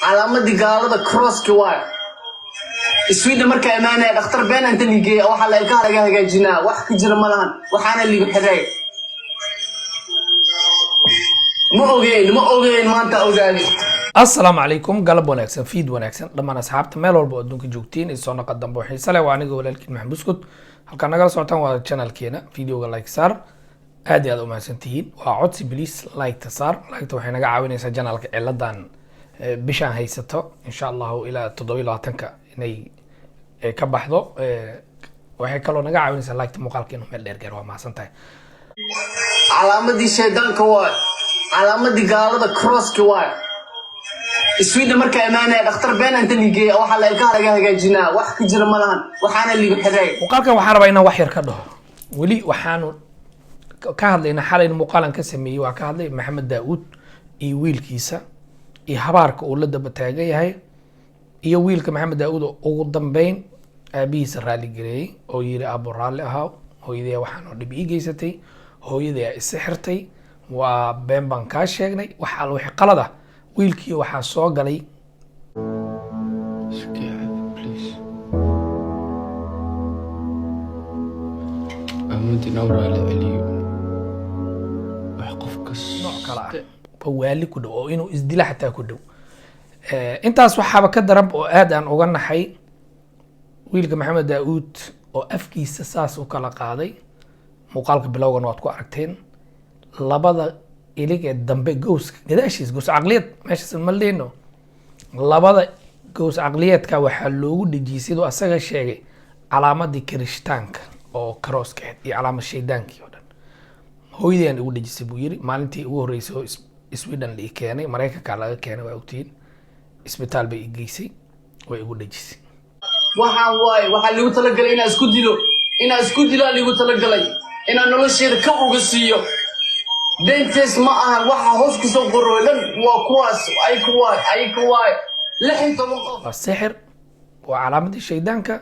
Calaamadii gaalada, crosski waay. Sweden markaa imaanaya, dhakhtar been inta ligeeya, waxaa la ilkaha laga hagaajinaa, wax ka jira ma lahan. Waxaana ligu xiray, ma ogeyn, ma ogeyn, maanta ogaadi. Assalaamu calaykum, galab wanaagsan, fiid wanaagsan dhammaan asxaabta meel walba oo adduunka joogtiin. Isoo naqa dambe oo xiise leh. Waa aniga walaalkiin Maxamed Buskud. Halkaa nagala socotaan waa channelkeena. Videoga like saar, aad iyo aad u mahadsan tihiin. Waa codsi, please like-ta saar. Like-ta waxay naga caawinaysaa channelka ciladan bishaan haysato, insha Allahu, ilaa 27-ka inay ka baxdo. Waxay kaloo naga caawinaysaa like-ta muuqaalka inuu meel dheer gaaro. Waa mahadsan tahay. Calaamadii shaydaanka waay, calaamadii gaalada, crosski waay. Sweden markaa imaanaya, dhakhtar been inta ligeeya, waxaa la ilkaha laga hagaajinaa, wax ka jira ma lahan. Waxaana ligu xiray. Muuqaalkan waxaan rabaa inaan wax yar ka dhaho. Weli waxaanu ka hadlaynaa, xalayna muuqaalan ka sameeyey, waa ka hadlay Maxamed Daa-uud iyo wiilkiisa iyo habaarka uu la daba taagan yahay, iyo wiilka Maxamed Daa-uud oo ugu dambeyn aabihiisa raalli gareeyey oo yiri: "Aabo, raalli ahaa, hooyadee waxaan oo dhib ii geysatay, hooyadee isi xirtay, waa been baan kaa sheegnay, wax al wixii qalad ah." Wiilkii waxaa soo galay. Iska cab, please. Awood inaan raali celiyo wax qof Nooc kale ah kasta oo waali ku dhow oo inuu isdila xataa ku dhow. Intaas waxaaba ka daran oo aad aan uga naxay wiilka Maxamed Daa-uud oo afkiisa saas u kala qaaday. Muuqaalka bilowgan waad ku aragteen labada ilig ee dambe, gowska gadaashiis, gows caqliyad meeshaas ma leeno. Labada gows caqliyeedka waxaa loogu dhejiyey, siduu asaga sheegay, calaamadii kirishtaanka oo karooska ahayd iyo calaamad shaydaankii oo dhan. "Hooyadayaan igu dhejisay," buu yiri, "maalintii ugu horreysay oo Sweden la ii keenay. Maraykanka laga keenay, waa ogtihiin. Isbitaal bay i geysay, way igu dhejisay." Waxaan waaye, waxaa liigu talagalay inaan isku dilo, inaan isku dilaa liigu talagalay, inaan nolosheeda ka uga siiyo. Beentes ma ahan. Waxa hoos kusoo qorooy dhan waa kuwaas. Ayka waay, ayka waay, 16 qof. Waa sixir, waa calaamadii shaydaanka,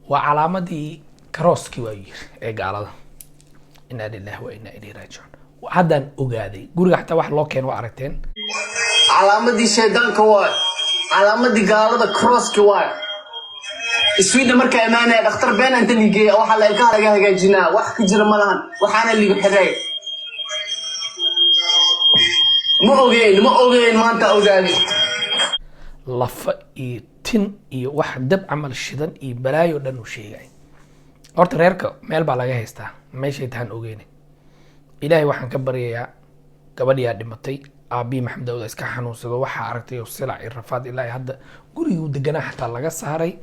waa calaamadii karooskii, waa yiri, ee gaalada. Inaa lillahi wa inaa ilayhi raajicuun. Haddaan ogaaday guriga xataa wax loo keeno, waa aragteen. Calaamadii shaydaanka waay, calaamadii gaalada, crosski waay. Sweden markaa imaanaya, dhakhtar been inta ligeeya, waxaa la ilkaha laga hagaajinaa, wax ka jira ma lahan. Waxaana ligu xiray, ma ogeyn, ma ogeyn, maanta ogaadi. Lafa iyo tin iyo wax dab camal shidan iyo balaayo dhan uu sheegay. Horta reerka meel baa laga haystaa, meeshay tahan ogeyne. Ilaahay waxaan ka baryayaa gabadhiyaa dhimatay, aabbihii Maxamed Daawud iska xanuunsado. Waxaa aragtay oo silac iyo rafaad ilaa hadda gurigii deganaa xataa laga saaray.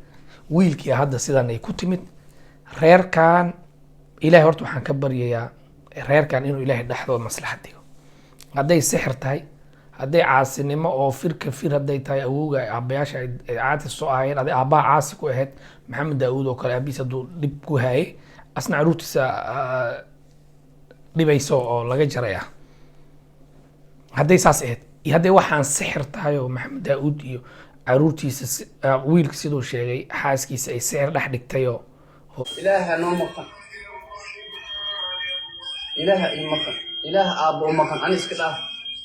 Wiilkii hadda sidan ay ku timid reerkan, Ilahay horta waxaan ka baryayaa reerkan inuu Ilaahay dhexdooda maslaxad dhigo. Hadday sixir tahay, hadday caasinimo oo firka fir hadday tahay, awowga aabayaasha ay caasi soo ahaayeen, aday aabbaha caasi ku ahayd, Maxamed Daawuud oo kale aabihiis hadduu dhib ku hayay, asna caruurtiisa dhibayso oo laga jaraya. Hadday saas ahayd iyo hadday waxaan sixir tahay oo Maxamed Daawuud iyo caruurtiisa wiilka siduu sheegay xaaskiisa ay sixir dhex dhigtay oo Ilaaha noo maqan, Ilaaha ii maqan, Ilaaha aabbo u maqan, ani iska dhaaf.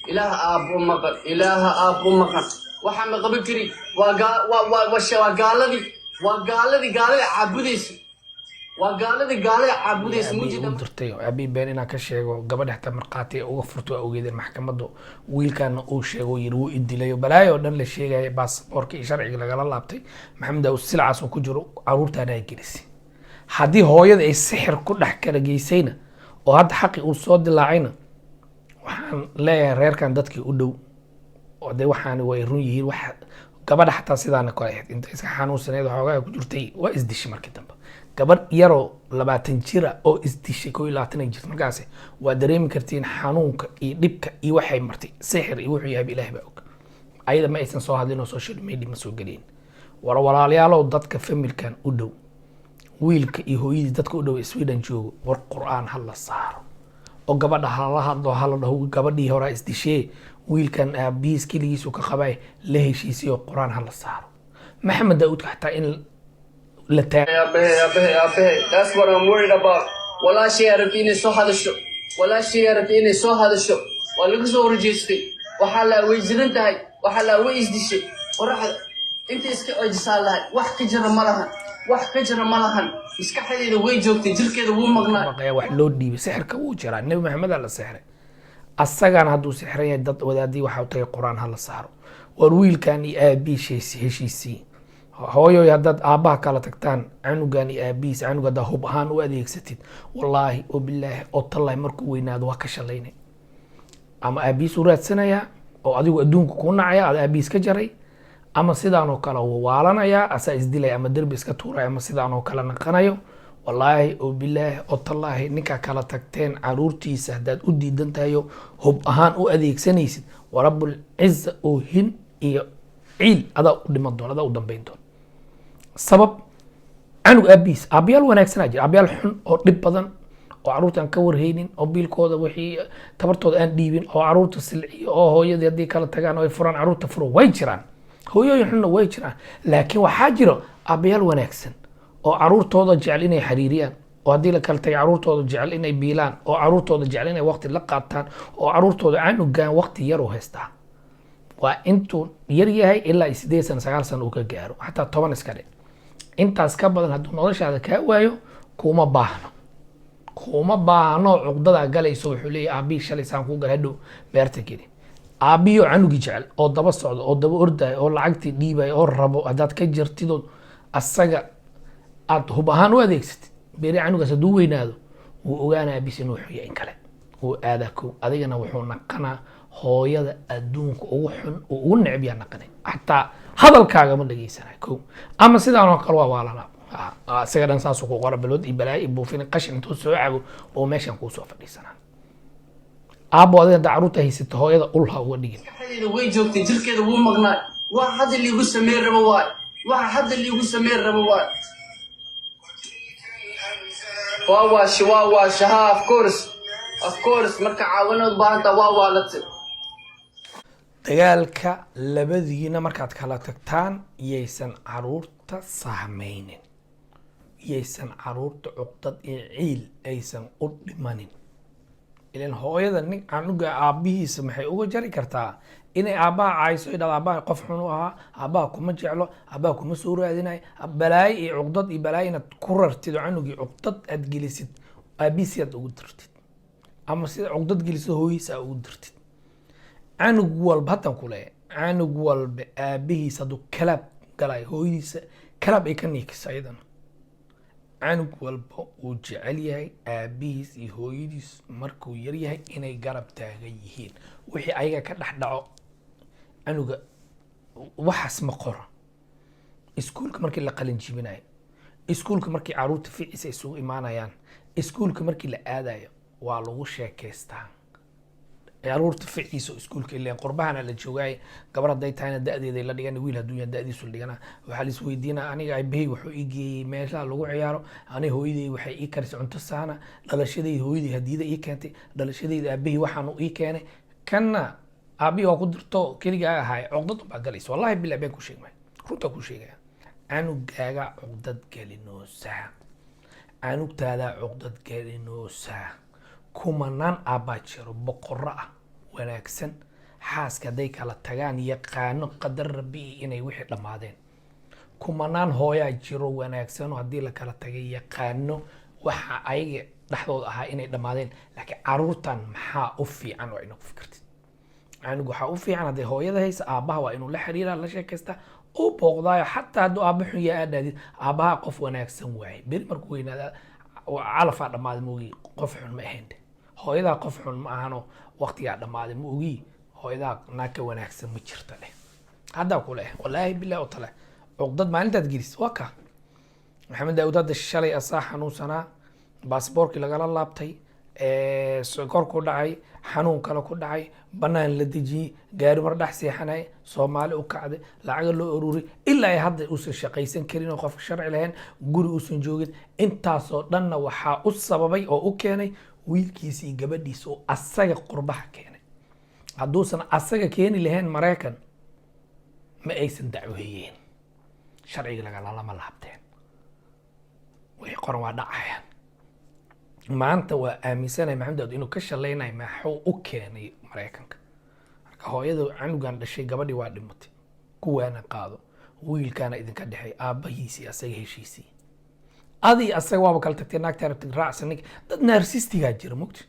Ilaaha aabbo u maqan, Ilaaha aabbo u maqan. Waxaa ma qaban kari. Waa gaa waa waa waa waa gaaladii, waa gaaladii, gaalada caabudaysa, waa gaaladii, gaalada caabudaysa. Aabihii Mujida. ugu dirtay oo aabihii been inaan ka sheego, gabadha xataa markhaati ay uga furto, waa ogeedeen maxkamaddu. Wiilkaana uu sheego, yiri wuu idilay oo balaayo oo dhan la sheegaya, baasaboorka iyo sharciga lagala laabtay. Maxamed Daawud silcaas uu ku jiro, caruurtaana ay gelisay. Haddii hooyada ay sixir ku dhex kala geysayna oo hadda xaqi uu soo dilaacayna, waxaan leeyahay reerkan dadkii u dhow oo dee waxaani way run yihiin. Wax gabadha xataa sidaana kale ahayd, inta iska xanuunsaneed waxoogaa ku jirtay, waa isdishay markii dambe. Gabadh yaroo 20 jira oo isdishay, 21 ay jirta markaasi, waa dareemi kartiin xanuunka iyo dhibka iyo waxay martay. Sixir iyo wuxuu yahay Ilaahay baa og. Ayada ma aysan soo hadlin oo social media ma soo gelin. War walaalayaalow, dadka familkan u dhow, wiilka iyo hooyadii, dadka u dhow ee Sweden joogo, war Qur-aan ha la saaro oo gabadha hala hadlo, hala dhaho gabadhii horaa isdishee, wiilkan aabihiis keligiisu ka qabay la heshiisiyo, Qur-aan hala saaro. Maxamed Daawudka xataa in la taa Aabahe, aabahe, aabahe, that's what I'm worried about. Walaashay aragtay inay soo hadasho, walaashay aragtay inay soo hadasho, waa laga soo horjeestay. Waxaa la way jiran tahay, waxaa la way isdishay. Qoraxda inta iska ceejisaa lahay. Wax ka jira ma lahan, wax ka jira ma lahan. Maskaxdeeda way joogtay, jirkeeda wuu maqnaa. Baqaya wax loo dhiibay. Sixirka wuu jiraa. Nebi Maxamedaa la sixray, asagana hadduu sixran yahay, dad wadaadii waxaa tagay, Qur-aan hala saaro. War wiilkan iyo aabihiis heshiisii. Hooyoy, haddaad aabbaha kala tagtaan, canugan iyo aabihiis, canug haddaa hub ahaan u adeegsatid, wallaahi oo bilaahi oo tallahi, markuu weynaado waa ka shalaynay. Ama aabihiis u raadsanayaa oo adigu adduunka kuu nacaya, aad aabihiis ka jaray, ama sidaan oo kale wuu waalanayaa, asaa isdilaya ama derbi iska tuuraya, ama sidaan oo kale naqanayo. Wallaahi oo bilaahi oo tallaahi, ninkaa kala tagteen caruurtiisa haddaad u diidan tahayo, hub ahaan u adeegsanaysid, warabulciza oo hin iyo ciil adaa u dhiman doon, adaa u dambayn doon. Sabab canug aabihiis, aabbayaal wanaagsanaa jira, aabbayaal xun oo dhib badan oo caruurta aan ka warhaynin, oo biilkooda wixii tabartooda aan dhiibin, oo caruurta silciyo, oo hooyadii haddii kala tagaan oo ay furaan caruurta furo, way jiraan. Hooyooyin xunna way jiraan, laakiin waxaa jiro aabbayaal wanaagsan oo caruurtooda jecel inay xiriiriyaan, oo haddii la kala tagay caruurtooda jecel inay biilaan, oo caruurtooda jecel inay waqti la qaataan, oo caruurtooda canugan waqti yar u haystaa. Waa intuu yar yahay ilaa 8 sano, 9 sano uu ka gaaro, xataa 10 iska dhe. Intaas ka badan hadduu noloshaada kaa waayo, kuma baahno, kuma baahno. Cuqdadaa galayso. Wuxuu leeyahy aabbihii shalay saan kuu galay, hadhow beerta geli. Aabbihii oo canugii jecel oo daba socda oo daba ordaya oo lacagtii dhiibaya oo rabo, haddaad ka jirtidood asaga aad hub ahaan u adeegsatid, beri canugaas hadduu weynaado wuu ogaanaya bis inuu xuya in kale wuu aadaa. Kow adigana wuxuu naqanaa hooyada adduunka ugu xun oo ugu neceb yaa naqanay, xataa hadalkaaga ma dhegeysanayo. Kow ama sidaan oo kale waa waalanaa. Isaga dhan saasuu ku qora balwad iyo balaayo iyo buufin, qashin intuu soo cabo oo meeshan kuu soo fadhiisanaa. Aabbo, adiga haddaa carruurta haysato, hooyada ul ha uga dhigin. Maskaxdeeda way joogtay, jirkeeda wuu maqnaa. Waxa hadda liigu sameyn rabo waay, waxa hadda liigu sameyn rabo waay. Waa waashe, waa waashe. Ha, of course, of course. Marka caawinaad baahanta, waa waalatay. Dagaalka labadiina markaad kala tagtaan yaysan caruurta saamaynin, yaysan caruurta cuqdad iyo ciil aysan u dhimanin. Ilan hooyada nin canuga aabbihiisa maxay uga jari kartaa? Inay aabbaha caayso, idhahdo aabbaha qof xun u ahaa, aabbaha kuma jeclo, aabbaha kuma soo raadinayo, balaayo iyo cuqdad iyo balaayo inaad ku rartid oo canugii cuqdad aad gelisid, aabbihiisi aad ugu dirtid, ama sida cuqdad gelisid hooyihiis aad ugu dirtid. Canug walba haddan ku leeyahay, canug walba aabihiis hadduu kalaab galayo, hooyadiisa kalaab ay ka niikiso ayadana. Canug walba uu jecel yahay aabihiis iyo hooyadiis markuu yar yahay inay garab taagan yihiin. Wixii ayaga ka dhex dhaco canuga waxaas ma qoro. Iskuulka markii la qalin jibinayo, iskuulka markii caruurta ficiisa isugu imaanayaan, iskuulka markii la aadayo, waa lagu sheekaystaa caruurta ficiisa oo iskuulka. Ileen qurbahana la joogaay, gabar hadday tahayna da-deeday la dhigan, wiil hadduu yahay da-diisu la dhigana. Waxaa la isweydiinaa: aniga aabahey wuxuu ii geeyey meeshaha lagu ciyaaro, aniga hooyaday waxay ii karisay cunto saana, dhalashadayda hooyaday hadiyada ii keentay, dhalashadayda aabahey waxaanu ii keenay. Kanna aabihii waa ku dirto, keligaa ahaay. Cuqdad unbaa galaysa. Wallahi bilah, been ku sheegmay, runtaa ku sheegaya. Canugaaga cuqdad gelinoosaa, canugtaadaa cuqdad gelinoosaa. Kumanaan aabbaa jiro boqorro ah, wanaagsan, xaaska hadday kala tagaan yaqaano qadar Rabbi inay wixii dhammaadeen. Kumanaan hooyaa jiro wanaagsan oo haddii la kala tagay yaqaano waxa ayaga dhexdooda ahaa inay dhammaadeen. Laakiin caruurtan maxaa u fiican? Waa inaad ku fikirtid. Canug waxaa u fiican hadday hooyada haysa, aabbaha waa inuu la xiriiraa, la sheekaystaa, u booqdaayo. Xataa hadduu aabba xun yahay, aad dhahdid aabbaha qof wanaagsan waaye, beri markuu weynaada calafaa dhammaaday ma ogi, qof xun ma ahayn. Hooyadaa qof xun ma ahano, waqtigaa dhammaaday ma ogi, hooyadaa naag ka wanaagsan ma jirta dheh. Haddaa ku leh, wallaahi bilahi oo tale, cuqdad maalintaad gelis waa ka. Maxamed Daawud hadda shalay asaa xanuunsanaa, baasboorkii lagala laabtay, sokor ku dhacay, xanuun kale ku dhacay, banaan la dejiyey, gaari mar dhex seexanay, Soomaali u kacday, lacaga loo ururi, ilaa ay hadda uusan shaqaysan karin oo qofka sharci lahayn, guri uusan joogin. Intaasoo dhanna waxaa u sababay oo u keenay wiilkiisa iyo gabadhiisa oo asaga qurbaha keenay. Hadduusan asaga keeni lahayn Maraykan, ma aysan dacweeyeen, sharciga lagalama laabteen. Wixii qoran waa dhacayaan. Maanta waa aaminsanay Maxamed Daawud inuu ka shalaynayo maxuu u keenay Maraykanka. Marka hooyada canugan dhashay, gabadhii waa dhimatay. Kuwaana qaado wiilkaana idinka dhexey, aabbahiisii asaga heshiisii, adi asaga waaba kala tagtay, naagta rabtid raacsan. Ninka dad narcissist-igaa jira, mugti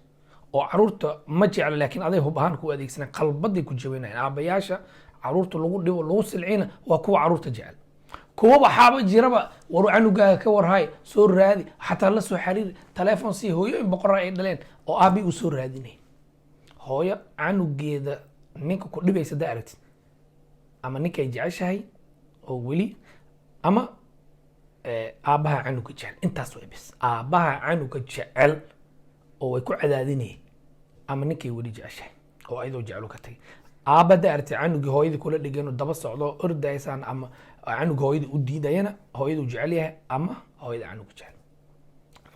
oo caruurta ma jecla, laakiin aday hub ahaan ku adeegsanaan, qalbaday ku jabinayaan. Aabbayaasha caruurta lagu dhibo, lagu silcina, waa kuwa caruurta jecel. Kuwa waxaaba jiraba, war canugaaga ka warhay, soo raadi, xataa la soo xariiri, telefoon sii. Hooyooyin boqora ay dhaleen oo aabi uu soo raadinay. Hooyo canugeeda ninka ku dhibaysa haddaa aragtid, ama ninkay jeceshahay oo weli, ama aabbaha canuga jecel, intaas way bis. Aabbaha canuga jecel oo way ku cadaadinayeen, ama ninkay weli jeceshahay oo ayadoo jeclu ka tagay. Aabba haddaa aragtid canugii hooyadii kula dhegan oo daba socdo ordaysaan, ama canuga hooyadii u diidayana, hooyaduu jecel yahay ama hooyada canuga jecel.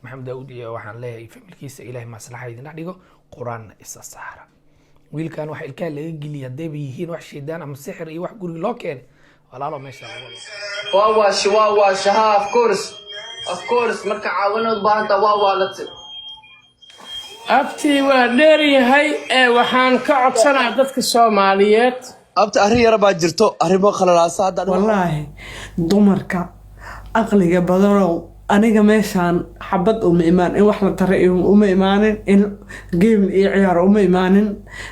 Maxamed Daawud iyo waxaan leeyahay familkiisa, Ilaahay maslaxa idin dhex dhigo, Qur-aanna isa saara. Wiilkan waxa ilkaha laga geliyay haddayba yihiin wax shaydaan ama sixir iyo wax guriga loo keenay, walaalo meesha lagu wado. Waa waashe, waa waashe. Ha, of course, of course. Marka caawinaad u baahan taha, waa waalatay. Abtii waa dheer yahay ee waxaan ka codsanaa dadka Soomaaliyeed. Abta, arrin yara baa jirto, arrimo khalalaasa hadda Wallaahi dumarka aqliga badanow, aniga meeshaan xabad uma imaan, in wax la tara uma imaanin, in game iyo ciyaar uma imaanin,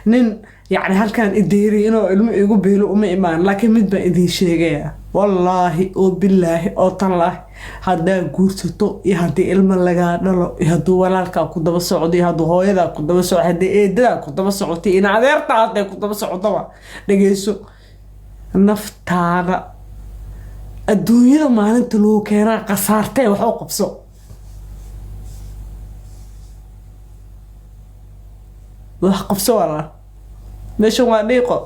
nin yacni halkaan ideeri inuu ilmo igu biilo uma imaanin. Laakiin mid baan idiin sheegaya, wallaahi oo bilaahi oo tallaahi, haddaa guursato iyo haddii ilmo lagaa dhalo iyo hadduu walaalkaa ku daba socdo iyo hadduu hooyadaa ku daba socdo, haddii eedadaa ku daba socoto iyo in adeertaa hadday ku daba socotaba, dhegeyso: naftaada adduunyada maalinta lagu keenaa khasaartee, wax u qabso. Wax qabso walaal, meeshan waa dhiiqo.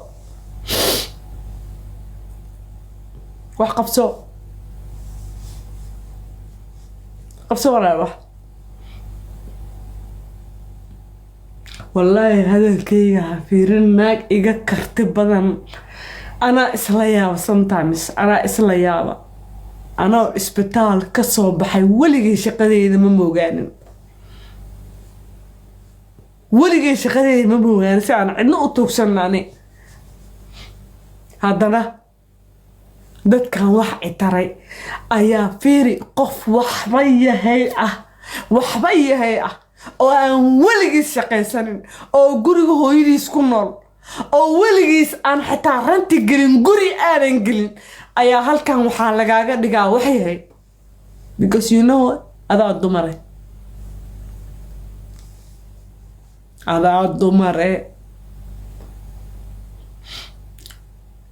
Wax qabso, qabso walaal wax. Wallaahi hadalkayga ha fiirin, naag iga karti badan anaa isla yaaba. Sometimes anaa isla yaaba, anoo isbitaal ka soo baxay, weligay shaqadeyda ma moogaanin, weligay shaqadeyda ma moogaanin, si aan cidna u tuugsan ani. Haddana dadkan wax itaray ayaa fiiri, qof waxba yahay ah, waxba yahay ah, oo aan weligiis shaqaysanin, oo guriga hooyadiis ku nool, oo weligiis aan xitaa ranti gelin, guri aanan gelin, ayaa halkan waxaa lagaaga dhigaa wax yahay, because you know what? Adaa dumare, adaa dumare.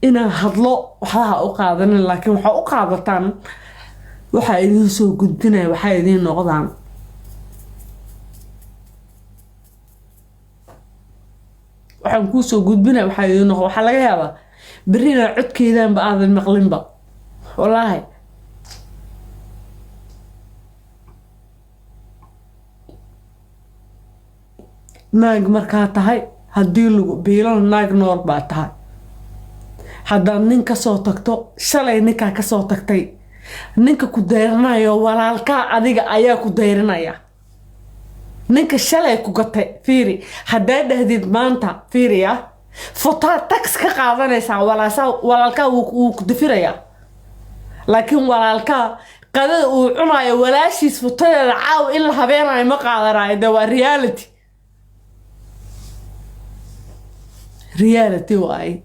Inaan hadlo waxbaha u qaadanin, laakiin waxaa u qaadataan waxaa idiin soo gudbinaya, waxaa idiin noqdaan. Waxaan kuu soo gudbinaya waxaa idiin noqon. Waxaa laga yaabaa berri inaa codkeedaanba aadan maqlinba, wallaahi. Naag markaa tahay, haddii lagu biilana, naag nool baa tahay. Haddaad nin kasoo tagto, shalay ninkaa kasoo tagtay, ninka ku dayranayo walaalkaa adiga ayaa ku dayrinaya. Ninka shalay ku gatay, fiiri, haddaa dhahdid maanta, fiiri ah, fotaa tax ka qaadanaysaa, walaasaa walaalkaa wuu ku dafirayaa. Laakiin walaalkaa qadada uu cunayo walaashiis futadeeda caawa in la habeenayo ma qaadanayo. De waa reality, reality waaye.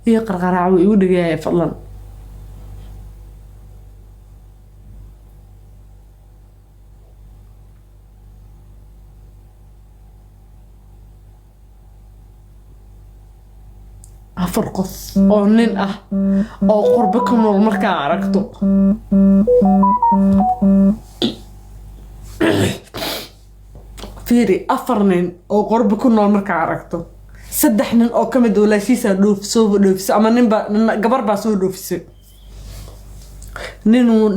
Iyo qarqaraac wuu igu dhigayay, fadlan. Afar qof oo nin ah oo qurbo ku nool markaa aragto, fiiri, afar nin oo qurbo ku nool markaa aragto, saddex nin oo kamid walaashiisaa dhoof soo dhoofisay, ama ninba gabar baa soo dhoofisay. Ninuu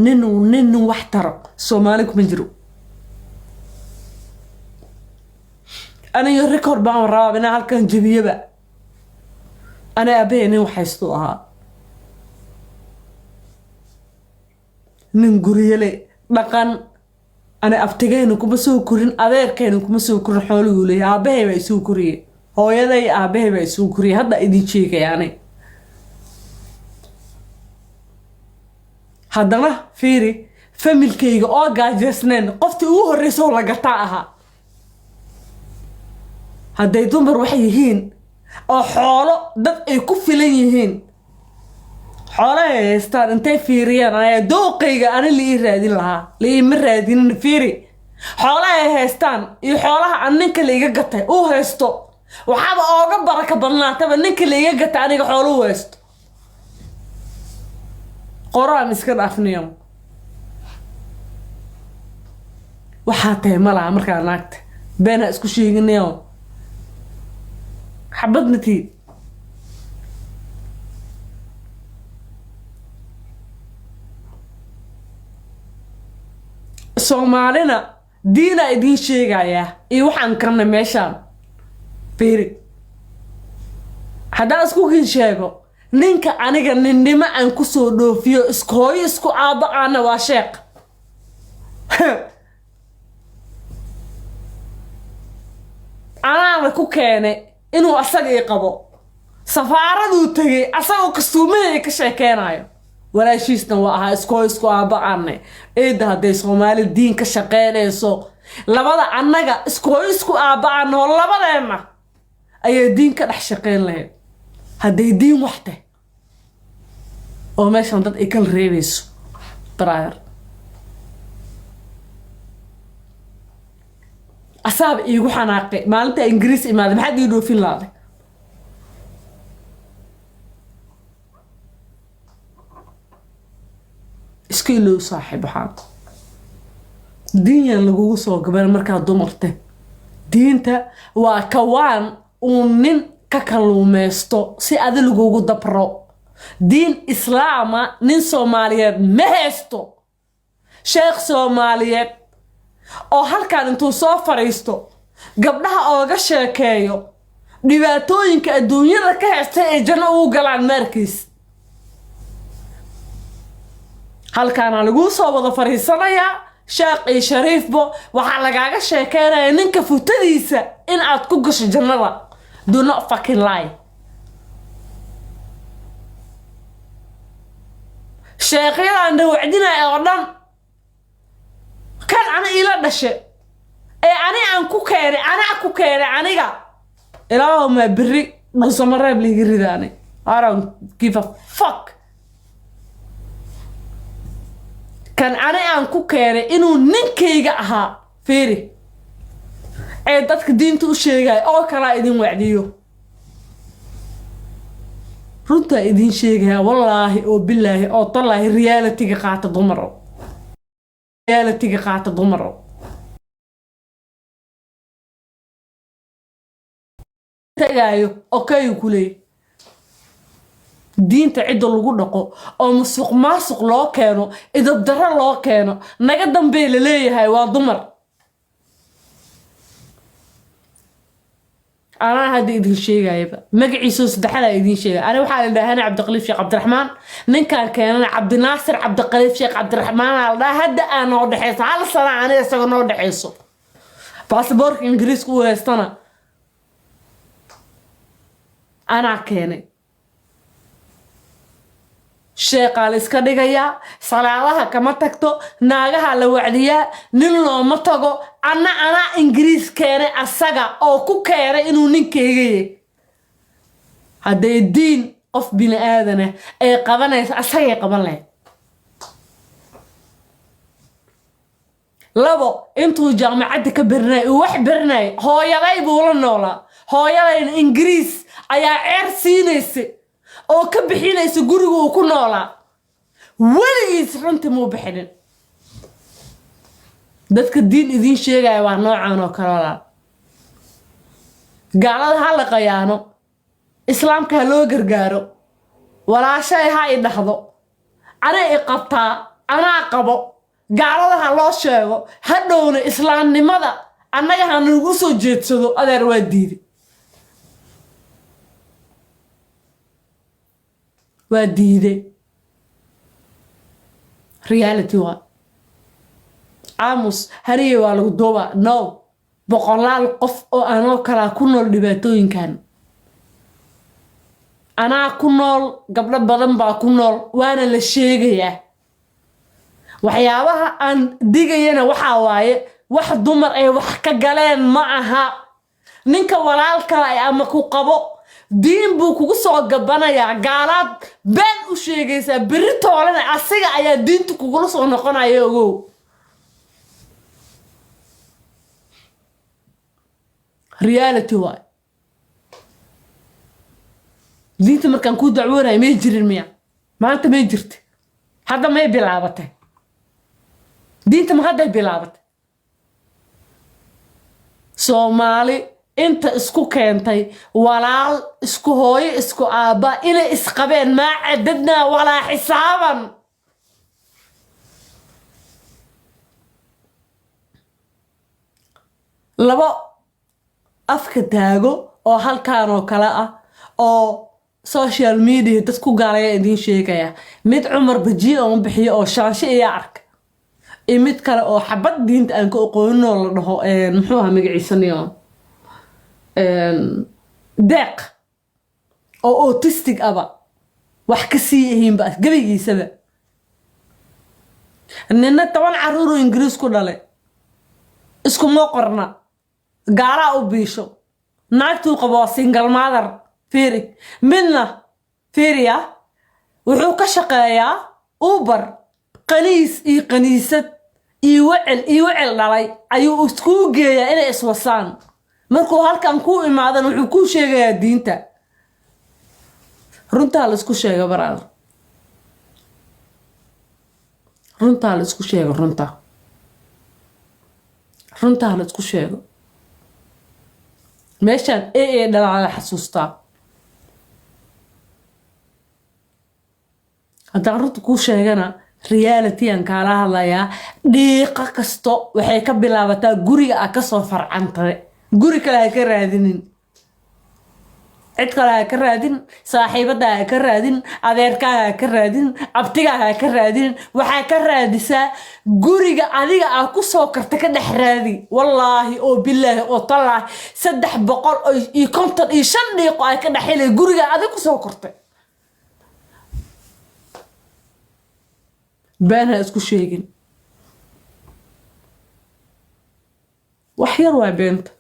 nin wax taro Soomaali kuma jiro. Aniga record baan rabaa inaan halkan jebiyaba. Ana aabbahay nin waxhaystuu ahaa, nin guryale dhaqan. Ana abtigayna kuma soo korin, adeerkayna kuma soo korin, xoolihuu leeyahay. Aabbahay baa isoo koriyey. Hooyaday aabahay baa isoo koriyay. Hadda idin sheegayaane, haddana fiiri, familkayga oo gaajeysneen qoftii ugu horreysa oo la gataa ahaa. Hadday dumar wax yihiin oo xoolo dad ay ku filan yihiin, xoolahay haystaan intay fiiriyaan ayaa dooqayga ani la ii raadin lahaa, la iima raadinin. Fiiri, xoolaha ay haystaan iyo xoolaha an ninka la iga gatay uu haysto, waxaaba ooga baraka badnaataba ninka la iga gatay aniga xoolo u haysto. Qoraan iska dhaafniyo, waxaa tahay malaha markaa naagta beenaa isku sheeginayo, xabadna tii. Soomaalina diinaa idiin sheegayaa iyo waxaan karnay meeshaan. Fiiri, haddaan isku kin sheego, ninka aniga ninnimo aan kusoo dhoofiyo, isku hooyo isku aabba aana, waa sheekh. Anaana ku keenay inuu asaga ii qabo. Safaaraduu tegay asagoo kastuumahay ka sheekeynayo. Walaashiisna waa ahaa, isku hooyo isku aabba aanay. Eedda, hadday Soomaali diin ka shaqeynayso, labada annaga isku hooyo isku aabba aanoo labadeenna ayay diin ka dhex shaqeyn lahayd, hadday diin wax tahay oo meeshan dad ay kala reebayso. Brother, asaaba iigu xanaaqay maalinta Ingiriis imaaday: "Maxaad ii dhoofin laaday?" Iska ilow, saaxiib. Waxaan diinyan lagugu soo gaban markaa dumarta. Diinta waa kawaan uu nin ka kalluumeysto si adi lagugu dabro. Diin Islaama nin Soomaaliyeed ma haysto. Sheekh Soomaaliyeed oo halkan intuu soo fadhiisto gabdhaha ooga sheekeeyo dhibaatooyinka adduunyada ka haysta ee janno ugu galaan maarkiis, halkaana laguu soo wada fadhiisanayaa. Sheekh iyo shariifbo waxaa lagaaga sheekeynaya ninka futadiisa in aad ku gasho jannada. Do not fucking lie. Sheekyadan dhawacdinaya oo dhan, kan ani ila dhashe ee ani aan ku keenay, anaa ku keenay aniga, ilaahumaa beri Dhuusamareeb liiga ridaanay. I don't give a fuck. Kan ani aan ku keenay inuu ninkayga ahaa, fiiri, ee dadka diinta u sheegaya oo kalaa idin wacdiyo, runtaa idin sheegaya. Wallaahi oo bilaahi oo tallaahi, realityga qaata, dumaro. Realityga qaata, dumaro. Tagaayo okay ku leeyahy diinta cidda lagu dhaqo oo musuq maasuq loo keeno, idabdarro loo keeno, naga dambee la leeyahay, waa dumar. Anaa hadda idin sheegayaba, magaciisoo saddexadaa idin sheegaya. Ani waxaa la dhahaa Cabdiqaliif Sheekh Cabdiraxmaan. Ninkaan keenana Cabdinaasir Cabdiqaliif Sheekh Cabdiraxmaan aa la dhahaa. Hadda aa noo dhexeyso hal sana, ani isaga noo dhexeyso. Baasaboorka Ingiriiska u haystana anaa keenay. Sheeqaa la iska dhigayaa, salaadaha kama tagto, naagaha la wacdiyaa, nin looma tago. Anna anaa Ingiriis keenay asaga oo ku keenay inuu ninkaygaye. Hadday diin qof bini aadanah ay qabanaysa, asagay qaban lahayd. Labo, intuu jaamacadda ka barinay uu wax barinayay, hooyaday buu la noolaa. Hooyadayna Ingiriis ayaa ceer siinaysa oo ka bixinaysa guriga uu ku noolaa. Weligiis runtii muu bixinin. Dadka diin idiin sheegaya waa noocan oo kale, walaal. Gaalada ha la qayaano, Islaamka ha loo gargaaro. Walaashay ha i dhahdo, anay i qabtaa, anaa qabo. Gaalada ha loo sheego, hadhowna islaamnimada annaga ha nagu soo jeedsado. Adeer, waa diiday, waa diiday. Reality waa aamus hariye, waa lagu duubaa. No. Boqolaal qof oo anoo kalaa ku nool dhibaatooyinkan, anaa ku nool, gabdho badan baa ku nool, waana la sheegayaa. Waxyaabaha aan digayana waxaa waaye wax dumar ay wax ka galeen ma aha. Ninka walaalkaa ama ku qabo diin buu kugu soo gabanayaa, gaalaad been u sheegaysaa, berri toolena asiga ayaa diinta kugula soo noqonaya. Ogow, reality waay. Diinta markaan kuu dacwoonayo may jirin miya? Maanta may jirta? Hadda may bilaabatay? Diinta ma hadday bilaabatay? Soomaali inta isku keentay walaal, isku hooyo, isku aabba inay isqabeen, maa cadadnaa walaa xisaaban. Labo afka taago oo halkan oo kale ah oo social media dad ku gaalaya idiin sheegaya, mid Cumar Bajiye oo bixiyo oo shaanshe iyo arka, iyo mid kale oo xabad diinta aan ka aqoonin oo la dhaho, muxuu ahaa magaciisaniyo, Deeq, oo autistic aba wax ka sii yihiinba gebigiisaba. Nina 10 caruur oo Ingiriis ku dhalay, iskuma qorna, gaalaa u biisho, naagtuu qabo waa single mother. Fiiri, midna fiiriya, wuxuu ka shaqeeyaa Uber. Qaniis iyo qaniisad iyo wecel iyo wecel dhalay ayuu iskuu geeyaa inay iswasaan. Markuu halkan kuu imaadana wuxuu kuu sheegayaa diinta. Runtaa la isku sheega, baraada, runtaa la isku sheego, runta, runtaa la isku sheego. Meeshaan ee dhalaa la xasuustaa. Haddaan runta kuu sheegana, reality aan kaala hadlayaa. Dhiiqa kasto waxay ka bilaabataa guriga aa kasoo farcantay. Guri kale ha ka raadinin, cid kale ha ka raadin, saaxiibada ha ka raadin, adeerkaa ha ka raadin, abtigaa ha ka raadin. Waxaa ka raadisaa guriga adiga aa ku soo karta, ka dhex raadi. Wallaahi oo bilaahi oo tallaahi, 355 dhiiqo ay ka dhex helay guriga adiga kusoo kortay. Been ha isku sheegin, wax yar waa beenta,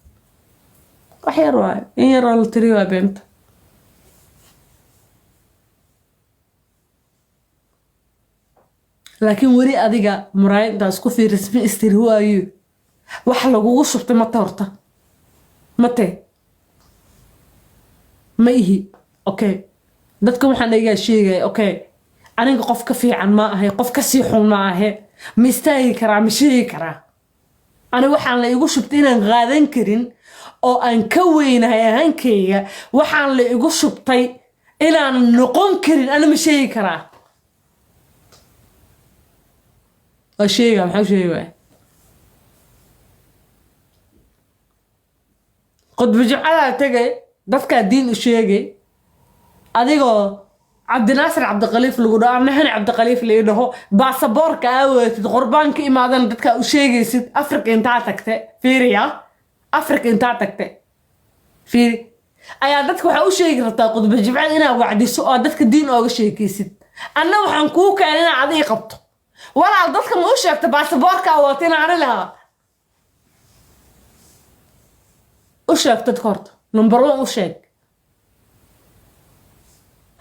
wax yar waay, in yaroo la tiri waa beenta. Laakiin weli adiga muraayad intaa isku fiiris ma istiri waayo wax lagugu shubtay mate? Horta mate ma ihi. Okay, dadka waxaan igaa sheegaya, okay, aniga qof ka fiican ma ahay, qof ka sii xun ma ahe. Ma istaagi karaa? Ma sheegi karaa aniga waxaan la igu shubtay inaan qaadan karin oo aan ka weynahay ahankayga? Waxaan la igu shubtay inaan noqon karin ani ma sheegi karaa? Waa sheega. Maxaa sheegi waaya? Qudbo jimcadaa tegay, dadkaa diin u sheegay, adigoo Cabdinaasir Cabdikhaliif lagu dhaho, anahani Cabdikhaliif la ii dhaho, baasaboorka aa wadatid, qurbaan ka imaadana dadkaa u sheegaysid. Afrika intaa tagte, fiiriya, Afrika intaa tagte, fiiri, ayaa dadka waxaa u sheegi rabtaa qudbo jimcada inaad wacdiso oo dadka diin ooga sheekaysid. Anna waxaan kuu keenay inaad adiga qabto. Walaal, dadka ma u sheegta baasaboorka aa wata inaan ani lahaa? U sheeg dadka horta, number one u sheeg,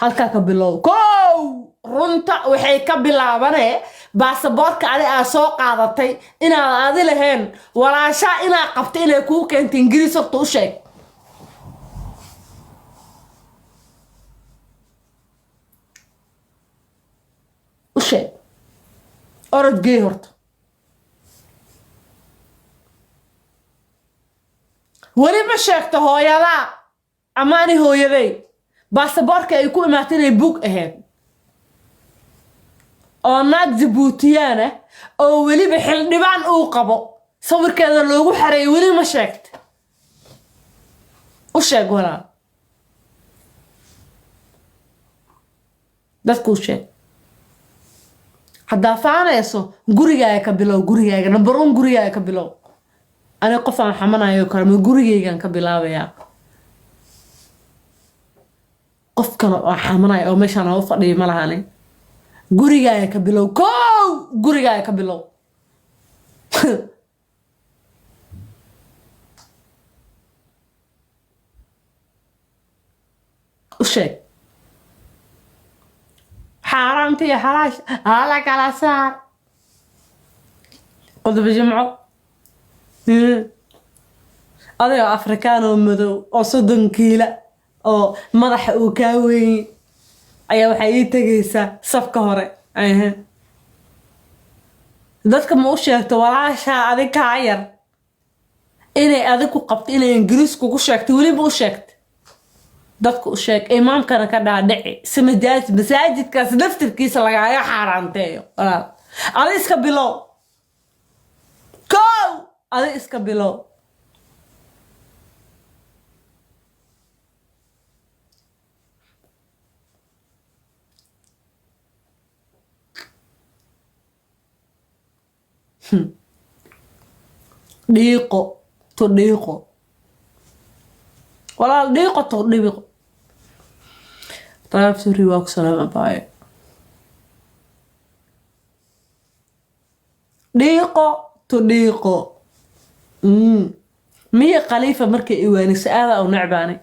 halkaa ka bilow. Kow, runta waxay ka bilaabanee baasaboorka adi aa soo qaadatay inaad adi lahayn, walaashaa inaa qabtay, inay kuu keentay Ingiriis, horta u sheeg. U sheeg, orod geey horta. Weli ma sheegto hooyadaa ama ani hooyaday baasaboorka ay ku imaatay inay bug ahayd oo naag Jabuutiyaan ah oo weliba xildhibaan uu qabo sawirkeeda loogu xareeyay? Weli ma sheegta? U sheeg walaal, dadku u sheeg. Haddaa faanayso, gurigaaga ka bilow, gurigaaga number one, gurigaaga ka bilow. Aniga qof aan xamanayo kale ma gurigaygaan ka bilaabayaa? Qof kale oo xamanayo oo meeshaan aan u fadhiyo ma lahani. Gurigaaga ka bilow kow, gurigaaga ka bilow. U sheeg xaaraamta iyo xalaasha hala kala saar. Qodobka jimco. Adigoo Afrikaan oo madow oo 30 kiila oo madaxa uu kaa weyn ayaa waxay ii tegaysaa safka hore. Ehe. Dadka ma u sheegto walaashaa adig kaa yar inay adig ku qabto, inay Ingiriis kugu sheegto? Weliba u sheegta dadka, u sheeg, imaamkana ka dhaadhici si masaajidkaas laftirkiisa lagaaga xaaraanteeyo. Walaal, adi iska bilow kow, adi iska bilow. Dhiiqo to dhiiqo, walaal, dhiiqo to dhiiqo. Taab suri, waa ku salaama baayo. Dhiiqo to dhiiqo. Miya Khaliifa markay iwaaniso aadaa u necbaanay.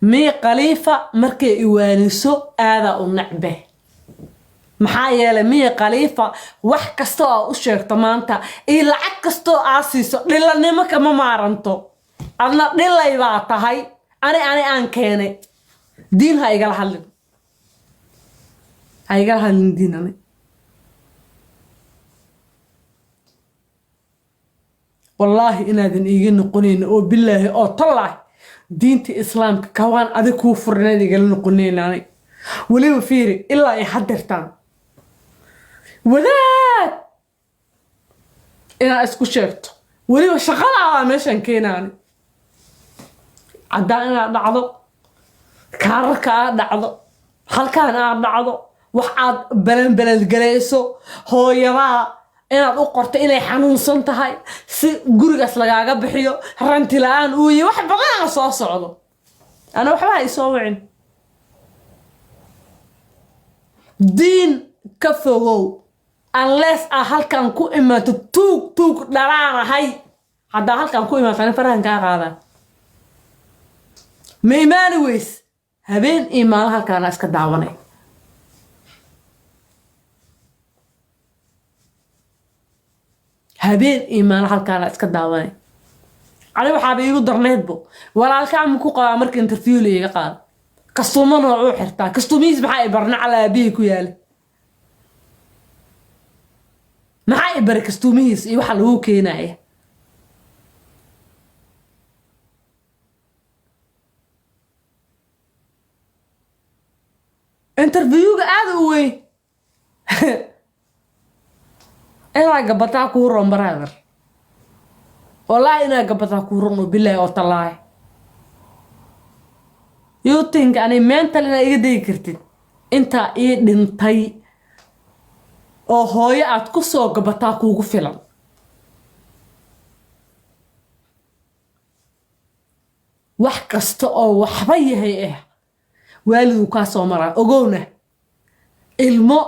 Miya Khaliifa markay iwaaniso aadaa u necbe. Maxaa yeelay, Miya Khaliifa wax kasta oo aa u sheegto maanta iyo lacag kastoo aa siiso, dhilanimo kama maaranto. Adna dhilay baa tahay. Ani aan keenay diin, ha igala hadlin, ha igala hadlin diin ani. Wallaahi inaadan iiga noqonayn, oo bilaahi oo tallaahi, diinta Islaamka kawaan adig kuu furan inaad igala noqonayn ani. Weliba fiiri, ilaa ay hadeertaan wadaad inaad isku sheegto, weliba shaqadaadaa meeshaan keenaani, caddaan inaad dhacdo, kaararka aad dhacdo, halkaan aad dhacdo, wax aad balanbalangalayso, hooyadaa inaad u qorto inay xanuunsan tahay si gurigaas lagaaga bixiyo, ranti la-aan uu yihi, wax badan soo socdo. Ana waxba ha isoo wicin. Diin ka fogow unless aa halkan ku imaato. Tuug tuug dhalaanahay haddaa halkan ku imaato, ani farahan kaa qaadaa. Ma imaani weys, habeen iyo maalin halkaana iska daawanay. Habeen iyo maalin halkaana iska daawanay. Ani waxaaba iigu darnaydbo, walaalkaa ma ku qabaa? Marka interview la iiga qaado, kastuuma noocuu xirtaa, kastuumihiis maxaa i barna? Cala aabihii ku yaala maxaa i bari kastuumihiis iyo waxa lagu keenaya? Interviewga aada u weyn inaa gabataa kuu roon, brother. Wallaahi inaa gabataa kuu roon, oo bilaahi oo tallaahi. You think ani mental inaa iga degi kartid? Intaa ii dhintay oo hooyo aad ku soo gabataa kuugu filan. Wax kasta oo waxba yahay waaliduu kaa soo maraa. Ogowna, ilmo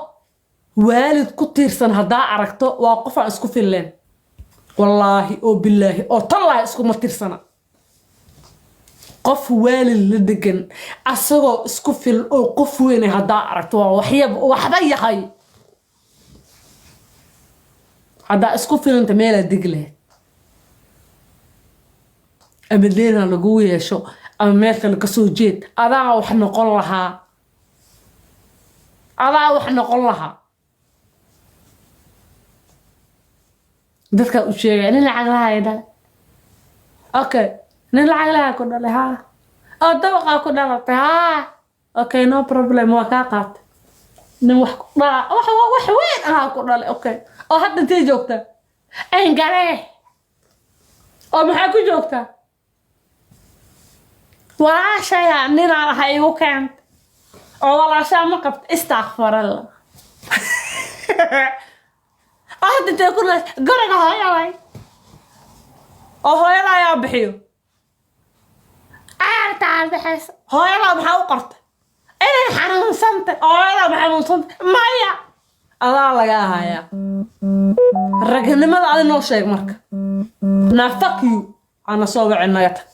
waalid ku tiirsan haddaa aragto, waa qof aan isku filleen. Wallaahi oo bilaahi oo tallaahi, iskuma tirsana. Qof waalid la degan asagoo isku filan oo qof weyne haddaa aragto, waa waxba yahay. Haddaa isku filanta, meelaad degi lahayd ama deen ha lagugu yeesho ama meel kale kasoo jeed, adaa wax noqon lahaa, adaa wax noqon lahaa. Dadkaa u sheegaya nin lacag lahaa dhale. Okay, nin lacag lahaa ku dhalay haa, oo dabaqaa ku dhalatay haa. Okay, no problem, waa kaa qaatay. Nin wax ku dhala, wax weyn ahaa ku dhalay. Okay, oo hadda intee joogtaa? Engaree. Oo maxaa ku joogtaa? Walaashaya ninaan ahay igu keentay. Oo walaashaa ma qabta? Istakfaralla. Oo hadda intee ku noosha? Guriga hooyaday. Oo hooyada ayaa bixiyo caartaa bixaysa. Hooyadaa maxaa u qortay? Inay xanuunsantay. Hooyadaa ma xanuunsantay? Maya, adaa laga hayaa ragnimada. Adi noo sheeg marka. Na fuck you, ana soo wicin, naga tag.